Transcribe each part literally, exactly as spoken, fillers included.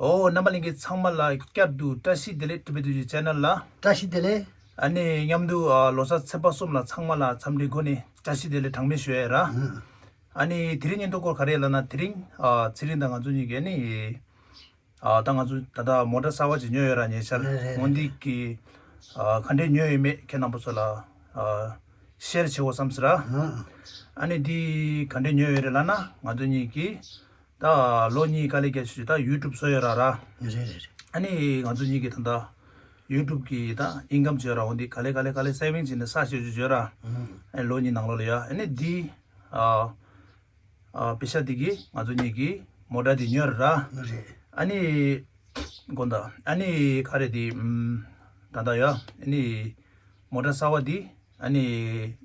ཨོ། རྣམ་པ་ལྷན་རྒྱས་ཚང་མ་ལ་བསྐྱར་དུ་བཀྲ་ཤིས་བདེ་ལེགས། ཊི་བི་ཊུ་ཇི་ཆེ་ནལ་ལ། བཀྲ་ཤིས་བདེ་ལེགས། ཨ་ནི་མཉམ་དུ་ཨ་ལོ་གསར་ཚེས་པ་གསུམ་ལ་ཚང་མ་ལ་འཚམས་འདྲིའི་སྒོ་ནས་བཀྲ་ཤིས་བདེ་ལེགས་གྲངས་མེད་ཞུ་ཡ་ར། ཨ་ནི་དེ་རིང་ཉིན་ཐོ་སྐོར་ག་རེ་ལབ་ན། དེ་རིང་ཨ་ཚེ་རིང་དང་ང་ཚོ་གཉིས་ཀྱིས་ནི་ཨ་ད་ང་ཚོ་ད་ལྟ་མོ་ཊ་གསར་པ་ཅིག་ཉོས་ཡོད་ར། ཉེ་ཆར། རེད་རེད་རེད། འོ་འདི་གི་ཨ་ག་འདྲས་ཉོས་ཡོད་མེད་ཁྱེད་རྣམ་པ་ཚོ་ལ་ཨ་ཤེར་བྱེད་དགོས་བསམ་ཟེར་ར། ཨ་ནི་འདི་ག་འདྲས་ཉོས་ཡོད་རེད་ལབ་ན། ང་ཚོ་གཉིས་ཀྱིས་ད་ལོ་གཉིས་དཀའ་ལས་རྒྱག་ཆེད་ད་ཡུ་ཊུབ་བཟོས་ཡོད་ར་ར། རེད་རེད་རེད། ཨ་ནི་ང་ཚོ་གཉིས་ཀྱིས་ད་ལྟ་ཡུ་ཊུབ་གི་ད་ཨིན་ཀམ་བྱས་ར། འོ་འདི་ག་ལེ་ག་ལེ་ག་ལེ་སེ་བིང་བྱས་ནས་བསགས་བྱས་བྱས་བྱས་ར། ཨ་ནི་ལོ་གཉིས་ནང་ལོགས་ལ་ཡ། ཨ་ནི་འདི་ཨ་ཨ་པེ་ཤ་འདི་གིས་ང་ཚོ་གཉིས་ཀྱིས་མོ་ཊ་འདི་ཉོས་ར། རེད། ཨ་ནི་དགོང་དག་ཨ་ནི་ག་རེ་འདི་ཨམ་ད་ལྟ་ཡ། ཨ་ནི་མོ་ཊ་གསར་པ་འདི་ཨ་ནི་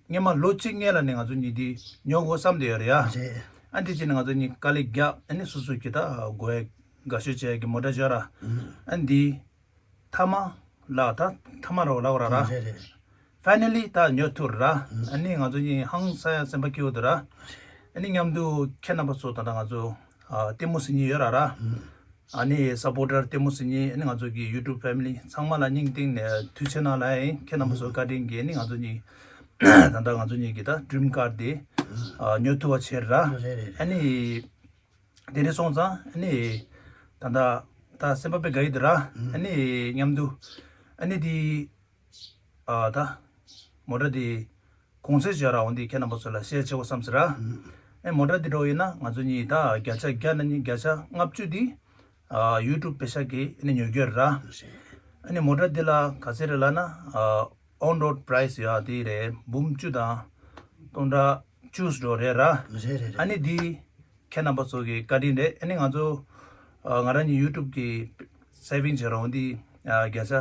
སྔོན་མ་ལོ་གཅིག་སྔོན་ལ་ནི་ང་ཚོ་གཉིས་འདི་ཉོ་དགོས་བསམ་བསྡད་ཡོད་རེད་ཡ། རེད། ཨ་འདི་བྱས་ནས་ང་ཚོ་གཉིས་དཀའ་ལས་རྒྱབ། ཨ་ནི་སོ་སོ་གི་ད་དགོས་ཡ་དགའ་ཤོས་བྱས་ཀྱི་མོ་ཊ་བཟོས་ར། ཨ་འདི་མཐའ་མ་ལ་ད་མཐའ་མ་རོ་ལ་བ་ར་ར། རེད་རེད། ཕའི་ནལ་ལི་ད་ཉོ་ཐུབ་ར། ཨ་ནི་ང་ཚོ་གཉིས་ཧང་སང་ཡ་སེམས་པ་སྐྱིད་པོ་འདུག་ར། ཨ་ནི་མཉམ་དུ་ཁྱེད་རྣམ་པ་ཚོ་ད་ལྟ་ང་ཚོ་ཨ་ལྟད་མོ་གཟིགས་མཁན་ཡོད་ར་ར། ཨ་ནི་སཔོར་ཊར་ལྟད་མོ་གཟིགས་མཁན། ཨ་ནི་ང་ཚོ་གི་ཡུ་ཊུབ་ཕེ་མི་ལི་ཚང་མ་ལ་སྙིང་གཏིང་ནས་ཐུགས་རྗེ་གནང་ལབ་ཡིན། ཁྱེད་རྣམ་པ་ཚོ་བཀའ་དྲིན་གྱིས་ཨ་ནི་ང་ཚོ་གཉིས་ད་ལྟ་ང་ཚོ་གཉིས་ཀྱི་ད་ཌི་རིམ་ཀར་དེ་ཨ་ཉོ་ཐུབ་པ་བྱས་ར། རེད་རེད་རེད། ཨ་ནི་དེ་འདྲ་སོང་ཙང་ཨ་ནི་ད་ལྟ་ད་སེམས་པ་དཔེ་དགའ་ཡི་འདུག་ར། ཨ་ནི་མཉམ་དུ་ཨ་ནི་དེ་ཨ་ད་མོ་ཊ་དེ་གོང་ཚད་བརྗོད་ར། འོ་འདི་ཁྱེད་རྣམ་པ་ཚོ་ལ་ཤེར་བྱེད་དགོས་བསམ་ཟེར་ར། ཨེ་མོ་ཊ་འདི་འདྲ་ཡིན་ན་ང་ཚོ་གཉིས་ད་བརྒྱ་ཆ་བརྒྱ་ནང་ནས་བརྒྱ་ཆ་ལྔ་བཅུ་འདི་ཨ་ཡུ་ཊུབ་པེ་ཤ་གིས་ཨ་ནི་ཉོ་རྒྱུ་རེད་ར། ཨ་ནི་མོ་ཊ་འདི་ལ་ག་ཚད་རེད་ལབ་ན་ཨ་ཨོན་རོཌ་པ་རའི་སི་ཡ་འདི་རེད། འབུམ་བཅུ་དང་སྟོང་ཕྲག་བཅུ་ཙམ་རེད་ར། རེད་རེད་རེད། ཨ་ནི་འདི་ཁྱེད་རྣམ་པ་ཚོ་གི་བཀའ་དྲིན་རེད། ཨ་ནི་ང་ཚོ་ཨ་ང་རང་གཉིས་ཡུ་ཊུབ་གི་སེ་བིང་བྱེད་རོགས་འདི་ཨ་བརྒྱ་ཆ་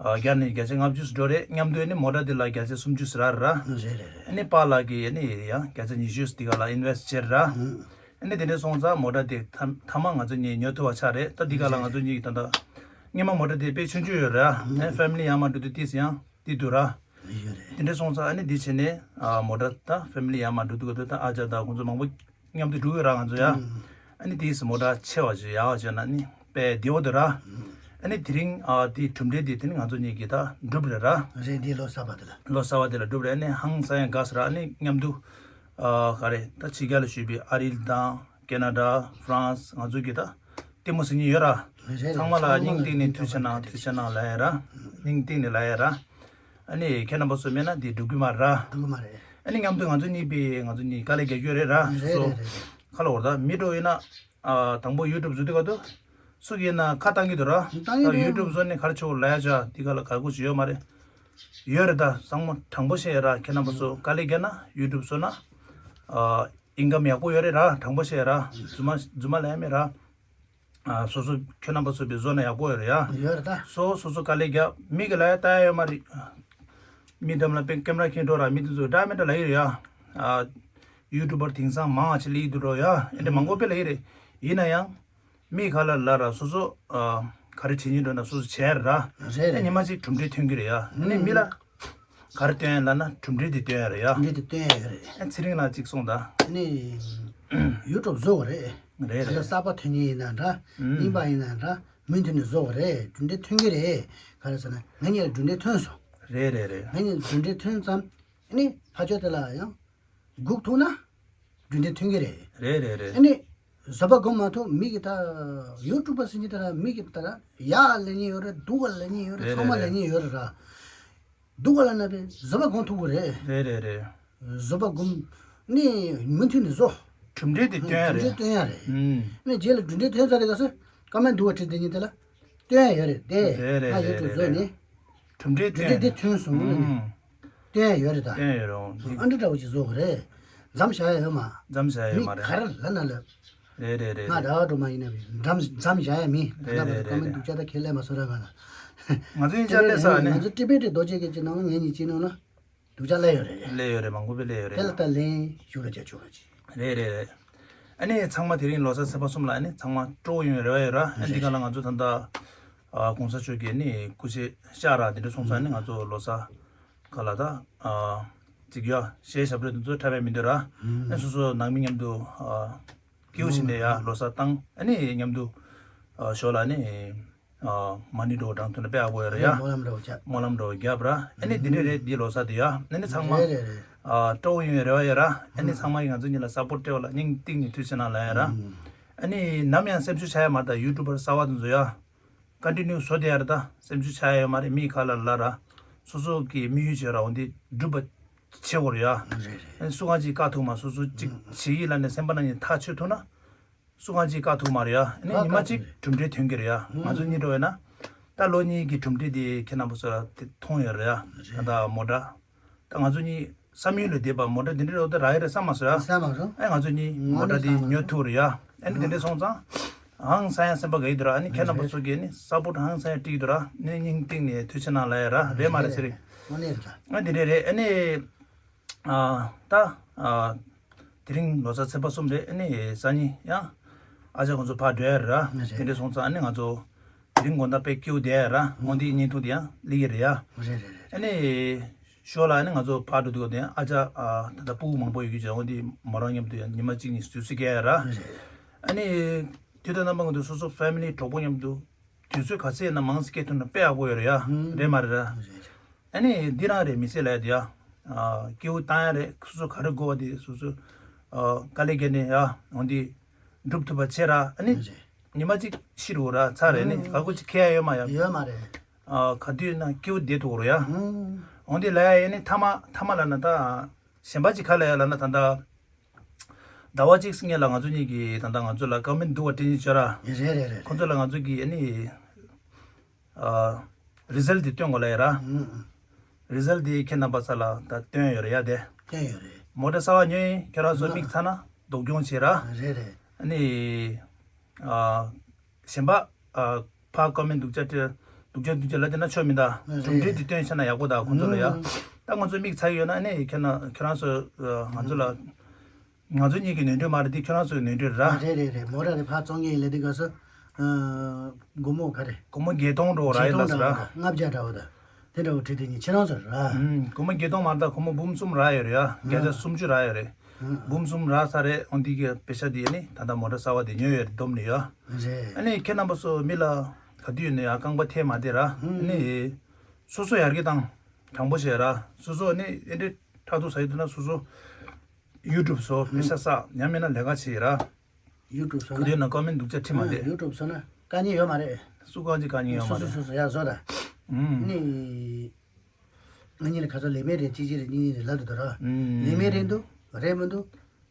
ཨ་བརྒྱ་ནས་བརྒྱ་ཆ་ལྔ་བཅུ་འགྲོ་རེད། མཉམ་དུ་ཨ་ནི་མོ་ཊ་འདི་ལ་བརྒྱ་ཆ་སུམ་ཅུ་ཟེར་ར་ར། རེད་རེད་རེད། ཨ་ནི་པཱ་ལགས་ཀྱིས་ཨ་ནི་ཡང་བརྒྱ་ཆ་ཉི་ཤུ་འདི་ག་ལ་ཨིན་ཝེ་སི་ཊི་བྱེད་ར། ཨ་ནི་དེ་འདྲ་སོང་ཙང་མོ་ཊ་དེ་མཐའ་མཐའ་མ་ང་ཚོ་གཉིས་ཉོ་ཐུབ་པ་ཆགས་རེད། ད་འདི་ག་ལ་ང་ཚོ་གཉིས་ད་ལྟ་སྔོན་མ་མོ་ཊ་དེ་དཔེ་ཆུང་ཆུང་ཡོད་ར། ཨ་ནི་ཕེ་མི་ལི་ཡར་མར་འགྲོ་དུས་ཏིས་ཡང་འདི་འདུག་ར། ཡོད་རེད། དེ་འདྲ་སོང་ཙང་ཨ་ནི་འདི་བྱས་ནས་ཨ་མོ་ཊ་ད་ཕེ་མི་ལི་ཡར་མར་འགྲོ་དུས་ག་དུས་ད་ཨ་ཅག་ད་ཁོང་ཚོ་མང་པོ་མཉམ་དུ་འགྲོ་གི་ར་ང་ཚོ་ཡ། ཨ་ནི་དེས་མོ་ཊ་ཆེ་བ་ཅིག་ཡག་པ་ཅིག་ན་ནི་དཔེ་བདེ་བོ་འདུག་ར། ཨ་ནི་དེ་རིང་ཨ་དེའི་གྲུབ་འབྲས་དེ་དེ་ནི་ང་ཚོ་གཉིས་ཀྱིས་ད་འགྲུབ་རེད་ར། རེད། འདི་ལོ་གསར་པ་དེ་ལ། ལོ་གསར་པ་དེ་ལ་འགྲུབ་རེད། ཨ་ནི་ཧང་སང་ཡང་དགའ་སོང་ར། ཨ་ནི་མཉམ་དུ་ཨ་ག་རེ་ད་ཕྱི་རྒྱལ་ལ་བཞུགས་པའི་ཨ་རི་དང་ཁེ་ན་ཌ་ཧྥ་རན་སི་ང་ཚོ་གིས་ད་ལྟད་མོ་གཟིགས་མཁན་ཡོད་ར། རེད་རེད། ཚང་མ་ལ་ཚང་མ་ལ་སྙིང་གཏིང་ནས་ཐུགས་རྗེ་གནང་། ཐུགས་རྗེ་གནང་ལབ་ཡ་ར། སྙིང་གཏིང་ནས་ལབ་ཡ་ར། ཨ་ནི་ཁྱེད་རྣམ་པ་ཚོ་མེད་ན་འདི་འགྲུབ་ཀྱི་མ་རེད། འགྲུབ་ཀྱི་མ་རེད། ཨ་ནི་མཉམ་དུ་ང་ཚོ་གཉིས་པས་ང་ཚོ་གཉིས་དཀའ་ལས་རྒྱག་རྒྱུ་རེད་ར། རེད་སོ་རེད་རེད་རེད། ཁ་ལོ་བར་ད་མི་འགྲོ་ཡིན་ན་ཨ་དང་པོ་ཡུ་ཊུབ་བཟོ་དུས་ག་དུས་སུ་གིས་ན་ཁ་བཏང་གི་འདུག་ར། བཏང་གི་འདུག་ད་ཡུ་ཊུབ་བཟོ་ནས་ག་རེ་བྱེད་དགོས་ལབ་ཡ་ཅིག་འདི་ག་ལ་ག་གུ་ཅིག་ཡོད་མ་རེད། ཡོད་རེད། ད་བཟང་མོ་དྲང་པོ་བཤད་ཡ་ར། ཁྱེད་རྣམ་པ་ཚོ་དཀའ་ལས་རྒྱག་ན་ཡུ་ཊུབ་བཟོ་ན་ཨ་ཨིན་ཀམ་ཡག་པོ་ཡོད་རེད་ར། དྲང་པོ་བཤད་ཡ་ར། རྫུན་མ་རྫུན་མ་ལབ་ཡ་མེད་ར། ཨ་སོ་སོ་ཁྱོད་རྣམ་པ་ཚོ་བས་བཟོ་ན་ཡག་པོ་ཡོད་རེད་ཡ། ཡོད་རེད་ད། སོ་སོ་སོ་དཀའ་ལས་རྒྱབ། མི་གི་ལ་ཡ་ལྟ་ཡ་ཡོད་མ་རེད། མི་འདམ་ལ་པེན་ཀེམ་ར་ཁྱེར་འགྲོ་ར། མི་དེ་ཚོ་འདྲ་མི་འདྲ་ལབ་ཡི་རེད་ཡ། ཨ་ཡུ་ཊུབ་པར་དེང་སང་མང་ཆེ་ལི་དུ་འགྲོ་ཡ། ཨེ་འདྲ་མང་པོ་དཔེ་ལབ་ཡི་རེད། ཡིན་ན་ཡང་མི་ག་ལ་ལ་ར་སོ་སོ་ཨ་ག་རེ་བྱེད་སྙིང་འདོད་ན་སོ་སོ་བྱས་ར། རེད་རེད། ཨེ་ཉི་མ་གཅིག་གྲུབ་འབྲས་ཐོན་གི་རེད་ཡ། ཨ་ནི་མི་ལ་ག་རེ་སྟོན་ཡ་ལབ་ན་གྲུབ་འབྲས་དེ་སྟོན་ཡ་རེད་ཡ། གྲུབ་འབྲས་དེ་སྟོན་ཡ་ཡོད་རེད། ཨ་ཚེ་རིང་ལགས་གཅིག་གསུངས་དང་། ཨ་ནི་ཡུ་ཊུབ་བཟོ་དགོས་རེད། རེད་ད་ལྟ་རེད། གསར་པ་ཐོན་མཁན་ཡིན་ན་འདྲ། ཨུམ། རྙིང་པ་ཡིན་ན་འདྲ། མུ་མཐུད་ནས་བཟོ་དགོས་རེད། གྲུབ་འབྲས་ཐོན་གི་རེད། ག་རེ་ཟེར་ན་ང་གཉིས་ལ་གྲུབ་འབྲས་ཐོན་སོང་། རེད་རེད་རེད། ང་གཉིས་ལ་གྲུབ་འབྲས་ཐོན་ཙང་ཨ་ནི་ཕར་ཕྱོགས་དེ་ལ་ཡང་སྒུག་ཐུབ་ན་གྲུབ་འབྲས་ཐོན་གི་རེད། རེད་རེད་རེད། ཨ་ནི་བཟོད་པ་སྒོམ་མ་ཐུབ་མི་གི་ད་ཡུ་ཊུབ་པ་ཟེར་མཁན་དེ་ལ་མི་གི་ད་ཡག་ལབ་མཁན་ཡོད་རེད། སྡུག་ག་ལབ་མཁན་ཡོད་རེད། རེད་ཚང་མ་རེད་ལབ་མཁན་ཡོད་རེད་ར། སྡུག་ག་ལབ་ན་པས་བཟོད་པ་སྒོམ་ཐུབ་ཀྱི་རེད། རེད་རེད་རེད། བཟོད་པ་སྒོམ་ནི་མུ་མཐུད་ནས་བཟོ། གྲུབ་འབྲས་དེ་སྟོན་ཡ་རེད། གྲུབ་འབྲས་སྟོན་ཡ་རེད། ཨུམ། ནས་རྗེས་ལ་གྲུབ་འབྲས་ཐོན་ཚར་དེ་ག་སོ་ཀ་མེན་ཊི་འདུག་བ་བྲིས་དེ་ཉིད་དེ་ལ་སྟོན་ཡ་ཡོད་རེད་དེ། རེད་རེད་ང་ཡུ་ཊུབ་རེད་བཟོས་རེད་ནས། གྲུབ་འབྲས་གྲུབ་འབྲས་དེ་ཐོན་སོང་ནས་ནས་ཨུམ། སྟོན་ཡ་ཡོད་རེད་ད། སྟོན་ཡ་ཡོད་རེད། ཨ་འདྲ་འདྲ་བོ་ཅིག་བཟོ་དགོས་རེད། མཚམས་བཞག་ཡ་ཡོད་མ། མཚམས་བཞག་ཡ་ཡོད་མ་རེད། མི་ག་རེ་ལབ་ན་ལབ། རེད་རེད་རེད། ང་རེད། ཟླ་བ་སྒྲོལ་མ་ཡིན་ན་བས་མཚམས་མཚམས་བཞག་ཡ་མིན། རེད་རེད་རེད། ཀ་མེན་ཊི་སྡུག་ཅག་ད་ཁས་ལེན་མ་སོ་ར་ག་ལ། ང་ཚོ་ཡིན་ཆ་ལས་ས་ནས། ང་ཚོ་ཊི་བེ་ཊི་རྡོ་རྗེ་གི་ཅི་ནང་ལ་ངའི་ཉིན་ཅི་ནང་ལ་སྡུག་ཅག་སླེབས་ཡོད་རེད། སླེབས་ཡོད་རེད། མང་པོ་དཔེ་སླེབས་ཡོད་རེད། དེ་ལ་ད་ལན་ཞུ་རོགས་བྱ་ཆོག་རོགས་གྱིས། རེད་རེད་རེད། ཨ་ནི་ཚང་མ་དེ་རིང་ལོ་གསར་ཚེས་པ་གསུམ་ལ་ཨ་ནི་ཚང་མ་སྤྲོ་པོ་ཡོང་བའི་རེ་བ་ཡོད་ར། ཨ་ནི་འདི་ག་ལ་ང་ཚོ་ད་ལྟ་ཨ་གོང་ས་མཆོག་གིས་ནི་སྐུ་ཚེ་ཞག་ར་འདི་འདྲ་སོང་ཙང་ནི་ང་ཚོ་ལོ་གསར་ག་ལ་ད་ཨ་ཅིག་ཡ་གཞས་ཞབས་བྲོ་འདི་ཚོ་འཁྲབ་པའི་མི་འདུག་ར། ཨ་ནི་སོ་སོ་ནང་མི་མཉམ་དུ་ཨ་སྐྱིད་པོ་བྱས་ནས་ཡ་ལོ་གསར་བཏང་། ཨ་ནི་མཉམ་དུ་ ཞོར་ལ་ནི་མ་ཎི་འགྲོ་གྲངས་ཐུན་ལ་དཔེ་ཨ་གོ་ཡ་ར་ཡ། སྨོན་ལམ་འགྲོ་རྒྱབ། སྨོན་ལམ་འགྲོ་རྒྱབ་ར། ཨ་ནི་འདི་འདྲ་རེད། འདི་ལོ་གསར་དུ་ཡ། ཨ་ནི་ཚང་མ་རེད་རེད་རེད། སྤྲོ་བོ་ཡོང་རེ་བ་ཡོད་ར། ཨ་ནི་ཚང་མ་གིས་ང་ཚོ་གཉིས་ལ་སཔོར་ཊི་སྤྲད་པ་ལ་སྙིང་གཏིང་ནས་ཐུགས་རྗེ་གནང་ལབ་ཡ་ར། ཨ་ནི་ནམ་ཡང་སེམས་ཤུགས་ཆག་ཡ་མ་རེད། ད་ཡུ་ཊུབ་པར་གསར་པ་དེ་ཚོ་ཡ། ཀོན་ཊི་ནིའུ་བཟོ་བསྡད་ཡ་རེད། ད་སེམས་ཤུགས་ཆག་ཡ་ཡོད་མ་རེད། མི་ཁ་ལ་ལ་ར། སོ་སོ་གི་དམིགས་ཡུལ་བྱས་ར། འོ་འདི་འགྲུབ་པ་བྱེད་དགོས་རེད་ཡ། རེད་རེད། ཨ་ནི་སུ་གང་ཅིག་བཀག་ཐུབ་མ། སོ་སོ་གཅིག་བྱེད་ཀྱི་ལ་ནས་སེམས་པ་ནང་ནས་ཐག་ཆོད་ཐུབ་ན། སུ་གང་ཅིག་བཀག་ཐུབ་མ་རེད་ཡ། ཨ་ནི་ཉི་མ་གཅིག་གྲུབ་འབྲས་ཐོན་གྱི་རེད་ཡ། ང་ཚོ་གཉིས་འགྲོ་བས་ན། ད་ལོ་གཉིས་ཀྱི་གྲུབ་འབྲས་དེ་ཁྱེད་རྣམ་པ་ཚོ་ལ་དེ་མཐོང་ཡོད་རེད་ཡ། ད་ལྟ་མོ་ཊ། ད་ང་ཚོ་གཉིས་བསམ་ཡུལ་ལས་འདས་པ་མོ་ཊ་འདི་འདྲའི་འོག་ཏུ་རག་ཡོད་རེད་བསམ་མ་སོང་ཡ། བསམ་མ་སོང་། ཨ་ང་ཚོ་གཉིས་ངོ་མོ་ཊ་འདི་བསམ་མ་ཉོ་སོང་ཐུབ་རེད་ཡ། ཨ་ནི་དེ་འདྲ་སོང་ཙང་། ཧང་སང་ཡ་སེམས་པ་དགའ་ཡི་འདུག་ར། ཨ་ནི་ཁྱེད་རྣམ་པ་ཚོ་གིས་ནི་སཔོར་ཊི་ཧང་སང་ཡ་སྤྲད་ཀྱི་འདུག་ར། ནི་སྙིང་གཏིང་ནས་ཐུགས་རྗེ་གནང་ལབ་ཡ་ར། རེད་མ་རེད་ཟེར་རེད། དངོས་གནས་རེད་ད། ཨ་འདི་འདྲ་རེད། ཨ་ནི། ཨ་ད། ཨ་དེ་རིང་ལོ་གསར་ཚེས་པ་གསུམ་རེད། ཨ་ནི་སང་ཉིན་ཡང་ཨ་ཅག་ཁོང་ཚོ་ཕར་འགྲོ་ཡ་ར། རེད་དེ་འདྲ་རེད། སོང་ཙང་ཨ་ནི་ང་ཚོ་དེ་རིང་དགོང་དག་དཔེ་སྐྱིད་པོ་བསྡད་ཡ་ར། འོ་འདི་བརྙན་ཐུང་དེ་ཡང་སླེབས་ཀྱི་རེད་ཡ། རེད་རེད་རེད། ཨ་ནི་ཞོར་ལ་ཨ་ནི་ང་ཚོ་ཕར་འགྲོ་དུས་དེ་ཡང་ཨ་ཅག་ཨ་ད་ལྟ་སྤུ་གུ་མང་པོ་ཡོད་ཀྱི་ཅག་འོ་འདི་མོ་རང་མཉམ་དུ་ཡང་ཉི་མ་གཅིག་གཉིས་དུས་ཚོད་སྐྱེལ་ཡ་ར། རེད་རེད། ཨ་ནི་དུས་དང་རྣམ་པ་ཀུན་ཏུ་སོ་སོ་ཕེ་མི་ལི་གྲོགས་པོ་མཉམ་དུ་དུས་ཚོད་ག་ཚད་ཡིན་ན་མང་ཙམ་སྐྱེལ་ཐུབ་ན་དཔེ་ཡག་པོ་ཡོད་རེད་ཡ། ཧུམ། རེད་མ་རེད་ར། རེད་རེད། ཨ་ནི་འདི་རང་རེད། མི་ཚེ་ལ་ཡ་དེ་ཡ། ཨ་སྐྱིད་པོ་བཏང་ཡ་རེད། སོ་སོ་ག་རེ་དགོས་པ་དེ་སོ་སོ་ཨ་དཀའ་ལས་བརྒྱབ་ནས་ཡ་འོ་འདི་འགྲུབ་ཐུབ་པ་བྱེད་ར། ཨ་ནི་རེད་རེད། ཉི་མ་གཅིག་ཤི་རུ་ར་ཚར་རེད། ཨ་ནི་ཧུམ། ག་གོ་ཅིག་ཁེ་ཡ་ཡོད་མ་ཡ། ཡོད་མ་རེད། ཨ་ག་དུས་ན་སྐྱིད་པོ་བསྡད་ཐུབ་རོ་ཡ། ཧུམ། འོ་འདི་ལ་ཡ་ཡ་ནི་ཐ་མ་ཐ་མ་ལ་ན་ད་གཞན་པ་ཅིག་ག་ལ་ཡ་ལ་ན་ད་ད། ཟླ་བ་གཅིག་སྔོན་ལ་ང་ཚོ་གཉིས་ཀྱིས་ད་ལྟ་ང་ཚོ་ལ་ཀོ་མེན་སྡུག་པ་སྤྲད་ཉེན་བྱོས་ར། རེད་རེད་རེད། ཁོ་ཚོ་ལ་ང་ཚོ་གིས་ཨ་ནི་ཨ་རི་ཛལ་དེ་སྟོན་དགོས་ལ་ཡ་ར། ཨུ་ཨུ། རི་ཛལ་དེ་ཁྱེད་རྣམ་པ་ཚོ་ལ་ད་སྟོན་ཡོད་རེད་ཡ་དེ། སྟོན་ཡོད་རེད། མོ་ཊ་གསར་པ་ཉོས་ཡིན། ཁྱེད་རང་ཚོ་ཨ་མིག་ཚ་ན་སྡུག་གྱོང་བྱེད་ར། རེད་རེད། ཨ་ནི་ཨ་གཞན་པ་ཨ་ཕར་ཀོ་མེན་སྡུག་ཅག་སྤྲད་སྡུག་ཅག་སྡུག་ཅག་ལབ་བསྡད་ན་ཆོ་མི་འདུག་གྲུབ་འབྲས་དེ་སྟོན་ཤེས་ན་ཡག་པོ་འདུག་ཁོང་ཚོ་ལ་ཡ། ཨུ་ད་ང་ཚོ་མིག་ཚ་གི་ཡོད་ན་ཨ་ནི་ཁྱེད་རང་ཁྱེད་རང་ཚོ་ཨ་ང་ཚོ་ལ། ང་ཚོ་གཉིས་ཀྱི་ནོར་འཁྲུལ་མ་རེད། འདི་ཁྱོད་རང་ཚོའི་ནོར་འཁྲུལ་ར། རེད་རེད་རེད། མོ་ཊ་དེ་ཕར་བཙོང་གི་ཡིན་ལབ་དུས་སྐབས་སུ། ཨ་སྒོར་མོ་ག་རེ། སྒོར་མོ་བརྒྱད་སྟོང་འགྲོ་ར་ཡིན་ལ་ཟེར་ར། ལྔ་བརྒྱ་འདྲ་བོ་དང་དེ་འདྲ་བོ་བྲིས་དེ་ཉིན་ཁྱེད་རང་ཚོ་ར། ཨུམ། སྒོར་མོ་བརྒྱད་སྟོང་མ་རེད། ད་སྒོར་མོ་འབུམ་གསུམ་རག་ཡོད་རེད་ཡ། བརྒྱ་ཆ་སུམ་ཅུ་རག་ཡོད་རེད། ཨུམ། འབུམ་གསུམ་རག་ཚར་རེད། འོ་འདི་གི་པེ་ཤ་དེ་ནི་ད་ལྟ་མོ་ཊ་གསར་པ་དེ་ཉོས་ཡོད་རེད། བསྡོམས་ནས་ཡ། རེད། ཨ་ནི་ཁྱེད་རྣམ་པ་ཚོ་མི་ལ་ག་དུས་ཡིན་ན་ཡ་རྐང་པ་ཐེབས་མ་བསྡད་ར། ཨ་ནི་སོ་སོ་ཡར་རྒྱས་བཏང་། དྲང་པོ་བཤད་ར། སོ་སོ་ནི་ཨེ་འདྲ་ཕྲག་དོག་ཟ་ཡི་འདུག་ན་སོ་སོ། ཡུ་ཊུབ་བཟོ། པེ་ཤ་བསགས། ཡང་མིན་ན་ལས་ཀ་བྱེད་ར། ཡུ་ཊུབ་བཟོ་ན། ག་དུས་ན་ཀོ་མེན་སྡུག་ཅག་བྲིས་མ་བསྡད། ཡུ་ཊུབ་བཟོ་ན་དཀའ་ངལ་ཡོད་མ་རེད། སུ་གང་ཅིག་དཀའ་ངལ་ཡོད་མ་རེད། སོ་སོ་སོ་སོ་ཡར་བཟོ་ད། ཨུམ། ནི། ང་གཉིས་ལ་ཁ་སང་ལས་མེད་རེད། གཅིག་གཅིག་རེད། གཉིས་གཉིས་རེད་ལབ་འདུག་ད་ར། ཨུམ། ལས་མེད་རེད་འདུག་རེད་མི་འདུག་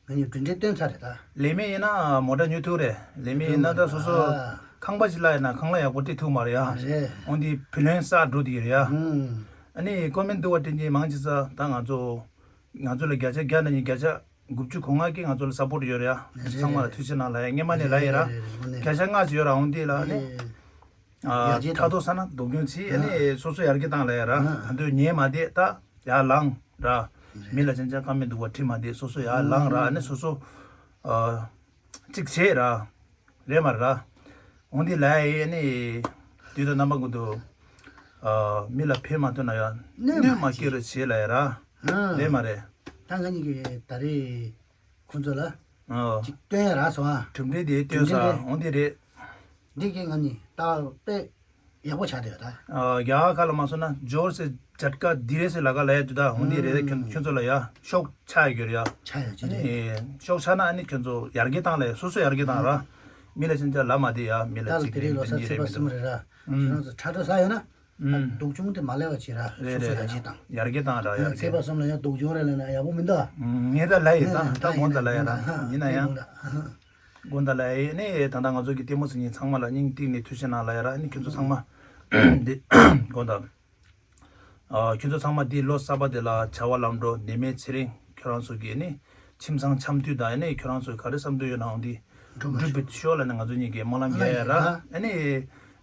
ང་གཉིས་གྲུབ་འབྲས་སྟོན་ཚར་རེད་ད། ལས་མེད་ཡིན་ན་མོ་ཊ་ཉོ་ཐུབ་རེད། ལས་མེད་ཡིན་ན་ད་སོ་སོ་ཨ། ཁང་པ་ཞིག་གླ་ཡིན་ན་ཁང་གླ་ཡག་པོ་སྤྲད་ཐུབ་མ་རེད་ཡ། རེད། འོན་ཏེ་བུ་ལོན་བསགས་འགྲོ་དེ་རེད་ཡ། ཨུམ། ཨ་ནི་ཀོ་མེན་སྡུག་པ་སྤྲད་མཁན་མང་ཆེ་ས་ད་ང་ཚོ། ང་ཚོ་ལ་བརྒྱ་ཆ་བརྒྱ་ནང་ནས་བརྒྱ་ཆ་དགུ་བཅུ་གོ་ལྔ་གིས་ང་ཚོ་ལ་སཔོར་ཊི་ཡོད་རེད་ཡ། རེད། ཚང་མ་ལ་ཐུགས་རྗེ་གནང་ལབ་ཡ། སྔན་མ་ནས་ལབ་ཡིན་ར། རེད་རེད་རེད། དངོས་གནས། བརྒྱ་ཆ་ལྔ་ཅིག་ཡོད་ར། འོན་ཏེ་ལ་ཨ་ནི། ཨ་ཡར་རྒྱས་ཕྲག་དོག་ཟ་ན་སྡུག་གྱོང་ཆེ། ཨ་ནི་སོ་སོ་ཡར་རྒྱས་བཏང་ལབ་ཡ་ར། ད་དུང་ཉན་མ་བསྡད། ད་ཡར་ལངས་ར། མི་ལ་ཅང་ཅང་ཁ་མི་སྡུག་པ་བྲིས་མ་བསྡད། སོ་སོ་ཡར་ལངས་ར། ཨ་ནི་སོ་སོ་ཨ་གཅིག་བྱེད་ར། རེད་མ་རེད་ར། འོན་ཏེ་ལབ་ཡ་ཨ་ནི་དུས་དང་རྣམ་པ་ཀུན་ཏུ་ཨ་མི་ལ་ཕན་མ་ཐོགས་ན་ཡང་གནོད་མ་སྐྱེལ་རོགས་བྱེད་ལབ་ཡ་ར། ཨ། རེད་མ་རེད། ད་ང་གཉིས་ཀྱིས་ད་རེས་ཁོང་ཚོ་ལ་ཨ་ཅིག་སྟོན་ཡ་རག་སོང་ཨ། གྲུབ་འབྲས་དེ་སྟོན་ས། གྲུབ་འབྲས་རེད། འོན་ཏེ་རེད། འདི་གིས་ང་གཉིས་ད་དཔེ་ཡག་པོ་ཆགས་བསྡད་ཡོད་ད། ཨ་རྒྱ་གར་ཁ་ལ་མ་སོང་ན་ཇོར་སེ་ཇཊ་ཀ་དྷི་རེ་སེ་ལ་ག་ལ་ཡ་དུ་ད། འོན་ཏེ་རེད། ཁྱོད་ཁྱོད་ཚོ་ལ་ཡ་ཤོག་ཆགས་ཡོད་རེད་ཡ། ཆགས་ཡོད་ཀྱི་རེད། ཨ་ནི་ཤོག་ཆགས་ན་ཨ་ནི་ཁྱོད་ཚོ་ཡར་རྒྱས་བཏང་ལ་ཡ། སོ་སོ་ཡར་རྒྱས་བཏང་ར། མི་ལ་ཅང་ཅང་ལབ་མ་བསྡད་ཡ། མི་ལ་ད་ལ་ཅིག་དེ་རིང་ལོ་གསར་ཚེས་པ་གསུམ་རེད་ར། ཁྱོད་རང་ཚོ་ཕྲག་དོག་ཟ་ཡོད་ན། ཨ་སྡུག་གྱོང་དེ་མ་སླེབས་པ་བྱེད་ར། རེད་སོ་སོ་རེད་ཡར་རྒྱས་བཏང་། ཡར་རྒྱས་བཏང་ར། ཡར་ཚེས་པ་རྒྱས། གསུམ་ལ་ཡང་སྡུག་གྱོང་རེད་ལབ་ན་ཡག་པོ་མི་འདུག་ཨ། ངས་ད་ལབ་ཡིན། ད་ད་དགོངས་དག་ལབ་ཡ་ར། ཡིན་ན་ཡང་དགོངས་དག་ལབ་ཡ་ཡིན། ཨ་ནི་ད་ལྟ་ང་ཚོ་གི་ལྟད་མོ་གཟིགས་མཁན་ཚང་མ་ལ་སྙིང་གཏིང་ནས་ཐུགས་རྗེ་གནང་ལབ་ཡ་ར། ཨ་ནི་ཁྱོད་ཚོ་ཚང་མ་འདི་དགོངས་དག་ཨ་ཁྱོད་ཚོ་ཚང་མ་འདི་ལོ་གསར་པ་འདི་ལ་བྱ་བ་ལམ་འགྲོ། ནད་མེད་ཚེ་རིང་། ཁྱོད་རང་ཚོ་གི་ནི་ཁྱིམ་ཚང་འཆམ་མཐུན་དང་། ཨ་ནི་ཁྱོད་རང་ཚོ་ག་རེ་བསམ་འདུན་ཡོད་ནའང་འདི་འགྲུབ་པའི་ཤོག་ལབ་ནས་ང་ཚོ་གཉིས་ཀྱིས་སྨོན་ལམ་རྒྱག་ཡ་ར། ཨ་ནི་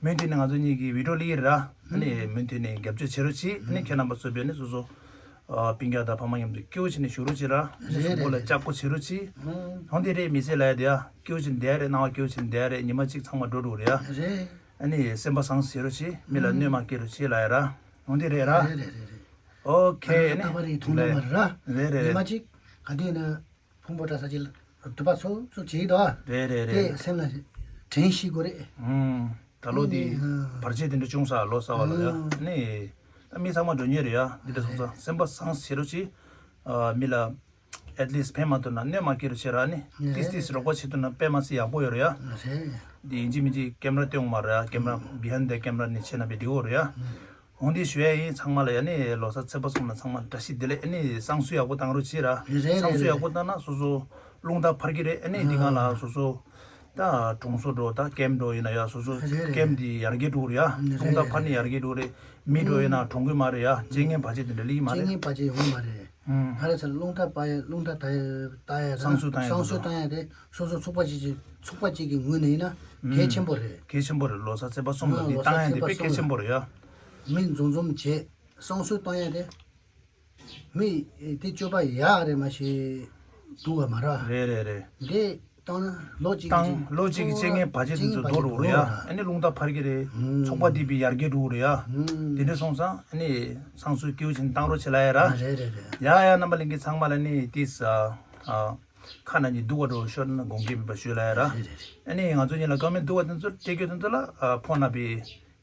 མུ་མཐུད་ནས་ང་ཚོ་གཉིས་ཀྱི་བི་ཌིའོ་སླེབས་ཀྱི་རེད་ར། ཨ་ནི་མུ་མཐུད་ནས་རྒྱབ་སྐྱོར་བྱེད་རོགས་གྱིས། ཨ་ནི་ཁྱེད་རྣམ་པ་ཚོ་བས་ནི་སོ་སོ་ཨ་སྤུན་ཀྱག་དང་ཕ་མ་མཉམ་དུ་སྐྱིད་པོ་བྱས་ནས་བཞུགས་རོགས་བྱེད་ར། སོ་སོ་རེད་སྤོ་ལ་རེད་ལྕགས་པོ་བྱེད་རོགས་གྱིས། ཨ་འོན་ཏེ་རེད། མི་ཚེ་ལ་ཡ་དེ་ཡ་སྐྱིད་པོ་བྱས་ནས་བསྡད་ཡ་རེད། སྣང་བ་སྐྱིད་པོ་བྱས་ནས་བསྡད་ཡ་རེད། ཉི་མ་གཅིག་ཚང་མ་འགྲོ་འགྲོ་རེད་ཡ། རེད། ཨ་ནི་སེམས་པ་བཟང་བྱེད་རོགས་གྱིས། མི་ལ་གནོད་མ་སྐྱེལ་རོགས་བྱེད་ལབ་ཡ་ར། འོན་ཏེ་རེད་ར། རེད་རེད་རེད་རེད། ཨོ་ཁེ། ཨ་ནི་རྟག་པར་ཡི་ཐུགས་ལ་མར་ར། རེད་རེད་རེད། ཉི་མ་གཅིག་ག་དུས་ན་ཕུང་པོ་བཀྲ་ས་ཅིག་ལ་དུ་པ་ཚོ་ཚོ་བྱེད་ཀྱི་འདུག་ཨ། རེད་རེད་རེད། དེ་སེམས་ལ་ དྲན་ཤེས་དགོས་རེད། ཨུམ། ད་ལོ་དེ་ཨ་ནི་ཨ་བར་ཆད་དེ་འདྲ་བྱུང་ས་ལོ་གསར་བ་ལ་ཡ། ཨ་ནི་ད་མི་ཚང་མ་འགྲོ་ཉེ་རེད་ཡ། འདི་འདྲ་སོང་ཙང་སེམས་པ་བཟང་བྱེད་རོགས་གྱིས། ཨ་མི་ལ་at least ཕན་མ་ཐོགས་ན་གནོད་མ་སྐྱེལ་རོགས་བྱེད་ར། ཨ་ནི་ཏིས་ཏིས་རོགས་པ་བྱེད་ཐུབ་ན་དཔེ་མ་སྲིད་ཡག་པོ་ཡོད་རེད་ཡ། རེད། འདི་ཡིན་གཅིག་མིན་གཅིག་ཀེམ་ར་སྟོན་དགོས་མ་རེད་ཡ། ཀེམ་ར་behind the camera ནས་བྱས་ན་དཔེ་འགྲིག་གོ་རེད་ཡ། འོང་དེ་ཞུ་ཡ་ཡིན། ཚང་མ་ལ་ཡ་ནི་ལོ་གསར་ཚེས་པ་གསུམ་ལ་ཚང་མ་བཀྲ་ཤིས་བདེ་ལེགས། ཨ་ནི་བསང་གསོལ་ཡག་པོ་བཏང་རོགས་བྱེད་ར། རེད་རེད་བསང་གསོལ་ཡག་པོ་བཏང་ན་སོ་སོ་རླུང་རྟ་འཕར་གྱི་རེད། ཨ་ནི་འདི་གང་ལ་སོ་སོ་ད་གྲོང་སོ་འགྲོ་ད་ཀེམ་འགྲོ་ཡིན་ན་ཡ་སོ་སོ་རེད་རེད་ཀེམ་འདི་ཡར་རྒྱས་འགྲོ་གི་རེད་ཡ། རེད་རླུང་རྟ་འཕར་ནས་ཡར་རྒྱས་འགྲོ་གི་རེད། མི་འགྲོ་ཡིན་ན་གྲོངས་གི་མ་རེད་ཡ། རྐྱེན་ངན་བར་ཆད་དེ་འདྲ་ལི་གི་མ་རེད། རྐྱེན་ངན་བར་ཆད་ཡོང་གི་མ་རེད། ཨུམ། ག་རེ་ཟེར་རླུང་རྟ་འཕར་ཡ་རླུང་རྟ་ད་ཡ་ད་ཡ་ད་བསང་གསོལ་བཏང་ཡ་བསང་གསོལ་བཏང་ཡ་དེ་སོ་སོ་ཚོགས་པ་ཅིག་ཅིག་ཚོགས་པ་ཅིག་གི་ངོས་ནས་ཡིན་ན་གལ་ཆེན་པོ་རེད། གལ་ཆེན་པོ་རེད། ལོ་གསར་ཚེས་པ་གསུམ་ལ་ཨ་འདི་ལོ་གསར་བཏང་ཡ་དེ་ཚེས་པ་དཔེ་གལ་གསུམ་ཆེན་པོ་རེད་ཡ། མི་འཛོམས་འཛོམས་བྱས་བསང་གསོལ་བཏང་ཡ་དེ། མི་དེ་སྤྱོད་པ་ཡག་རེད་མ་གཞི་སྡུག་ག་མ་ར། རེད་རེད་རེད། འདི་བཏང་ན་ལོ་གཅིག་གི་བཏང་ལོ་གཅིག་གི་རྐྱེན་ངན་བར་ཆད་དེ་ཚོ་རྐྱེན་ངན་བར་ཆད་རྡོ་རུ་རེད་ཡ། རྡོ་རུ་ར། ཨ་ནི་རླུང་རྟ་འཕར་གྱི་རེད། ཨུམ། ཚོགས་པ་འདི་བི་ཡར་རྒྱས་འགྲོ་གི་རེད་ཡ། ཨུམ། དེ་འདྲ་སོང་ཙང་ཨ་ནི་བསང་གསོལ་སྐྱིད་པོ་བྱས་ནས་བཏང་རོགས་བྱེད་ལ་ཡ་ར། རེད་རེད་རེད། ཡ་ཡ་རྣམ་པ་ལྷན་རྒྱས་ཚང་མ་ལ་ནི་དེ་ས་ཨ། ཁ་ན་ཉིན་སྡུག་པ་འགྲོ་ཤོར་ན་དགོངས་འགལ་མེད་པ་ཞུ་ལ་ཡ་ར། རེད་རེད་རེད། ཨ་ནི་ང་ཚོ་གཉིས་ལ་བཀའ་མོལ་སྡུག་པ་དེ་ཚོ་སྤྲད་རྒྱུ་དེ་ཚོ་ལ་ཨ་ཕོ་ན་པའི་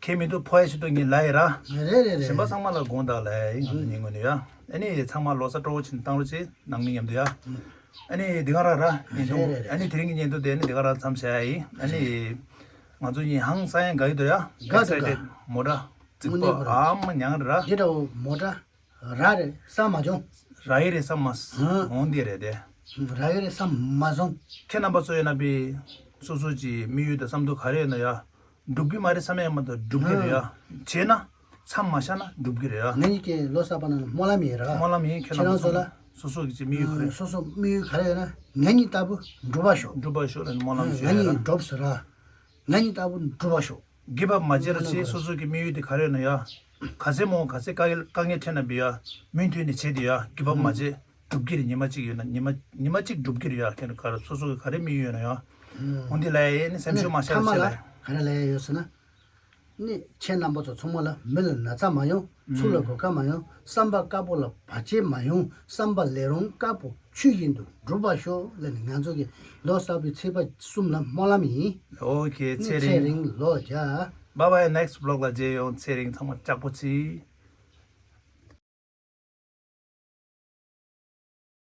ཁྱེད་མི་འདུག་ཕོ་ཡ་ཞིག་འདུག་ངས་ལ་ཡ་ར། རེད་རེད་རེད། གཞན་པ་ཚང་མ་ལ་དགོངས་དག་ལ་ཡ་ཡིན། ང་ཚོ་གཉིས་ངོས་ནས་ཡ། ཨ་ནི་ཚང་མ་ལོ་གསར་སྤྲོ་བོ་ཆེན་བཏང་རོགས་བྱེད། ནང་མི་མཉམ་དུ་ཡ། ཨ་ནི་འདི་ག་ར་ར་ཡིན་འདུག་རེད་རེད་རེད། ཨ་ནི་དེ་རིང་གི་བརྙན་ཐུང་དེ་ནི་འདི་ག་ར་མཚམས་བཞག་ཡ་ཡིན། ཨ་ནི་ང་ཚོ་གཉིས་ཧང་སང་ཡ་དགའ་ཡི་འདུག་ཡ། དགའ་འདུག་excited། མོ་ཊ་རྫིག་པོ་དངོས་གནས་ཨ་མ་ཉང་ར། འདི་འདྲ་བོ་མོ་ཊ། ར་རེད་ས་མ་བྱུང་། ར་ཡི་རེད་ས་མ་ཧ། འོང་འདི་རེད་དེ། ར་ཡི་རེད་ས་མ་བྱུང་། ཁྱེད་རྣམ་པ་ཚོ་ཡོད་ན་པའི་སོ་སོ་གྱི་དམིགས་ཡུལ་དང་བསམ་ཚུལ་ག་རེ་ཡོད་ན་ཡ། འགྲུབ་གི་མ་རེད་བསམ་ཡ་མ་གཏོགས་འགྲུབ་གི་རེད་ཡ། ཧ། བྱས་ན་མཚམས་མ་བཞག་ན་འགྲུབ་གི་རེད་ཡ། ང་གཉིས་ཀྱི་ལོ་གསར་པ་ནང་ལ་སྨོན་ལམ་ཡིན་ར། སྨོན་ལམ་ཡིན། ཁྱེད་རྣམ་པ་ཚོ་ལ་སོ་སོ་གི་ཅིག་དམིགས་ཡུལ་ག་རེ། སོ་སོ་དམིགས་ཡུལ་ག་རེ་ཡོད་ན་ང་གཉིས་ལྟ་བུ་འགྲུབ་པ་ཤོག་འགྲུབ་པ་ཤོག་ལ་སྨོན་ལམ་ཞུ་ཡ་ར། ང་གཉིས་འགྲུབ་ཟེར་ར། ང་གཉིས་ལྟ་བུ་འགྲུབ་པ་ཤོག give up མ་བྱེད་རོགས་བྱེད། སོ་སོ་གི་དམིགས་ཡུལ་དེ་ག་རེ་ཡོད་ན་ཡ། ག་ཚད་མང་ག་ཚད་དཀའ་དཀའ་ངལ་འཕྲད་ན་བི་ཡ། མུ་མཐུད་ནས་བྱེད་དེ་ཡ། give up མ་བྱེད། འགྲུབ་ཀྱི་རེད། ཉི་མ་གཅིག་ཡོད་ན་ཉི་མ་ཉི་མ་གཅིག་འགྲུབ་ཀྱི་རེད་ཡ། ཁྱེད་རང་ག་རེ་སོ་སོ་གི་ག་རེ་དམིགས་ཡུལ་ཡོད་ན་ཡ། འོ་འདི་ལ་ཡ་ནི་སེམས་ཤུགས་མ་ཤར་ལ་བྱེད་ལ། ག་རེ་ལ་ཡ་ཡོད་ཟེར་ན། ནི་ཁྱེད་རྣམ་པ་ཚོ་ཚང་མ་ལ་མི་ལ་ན་ཚ་མ་ཡོང་། ཚུར་ལ་གོད་ཁ་མ་ཡོང་། བསམ་པ་དཀར་པོ་ལ་བར་ཆད་མ་ཡོང་། བསམ་པ་ལས་རུང་དཀར་པོ་ཆོས་བཞིན་དུ་འགྲུབ་པར་ཤོག་ལབ་ནས་ང་ཚོ་གི་ལོ་གསར་པའི་ཚེས་པ་གསུམ་ལ་སྨོན་ལམ་ཡིན། ཨོ་ཁེ། ཚེ་རིང་། ཚེ་རིང་ལོ་བརྒྱ། Bye bye next vlog ལ་མཇལ་ཡོང་། ཚེ་རིང་། ཚང་མ་ལྕགས་པོ་བྱེད།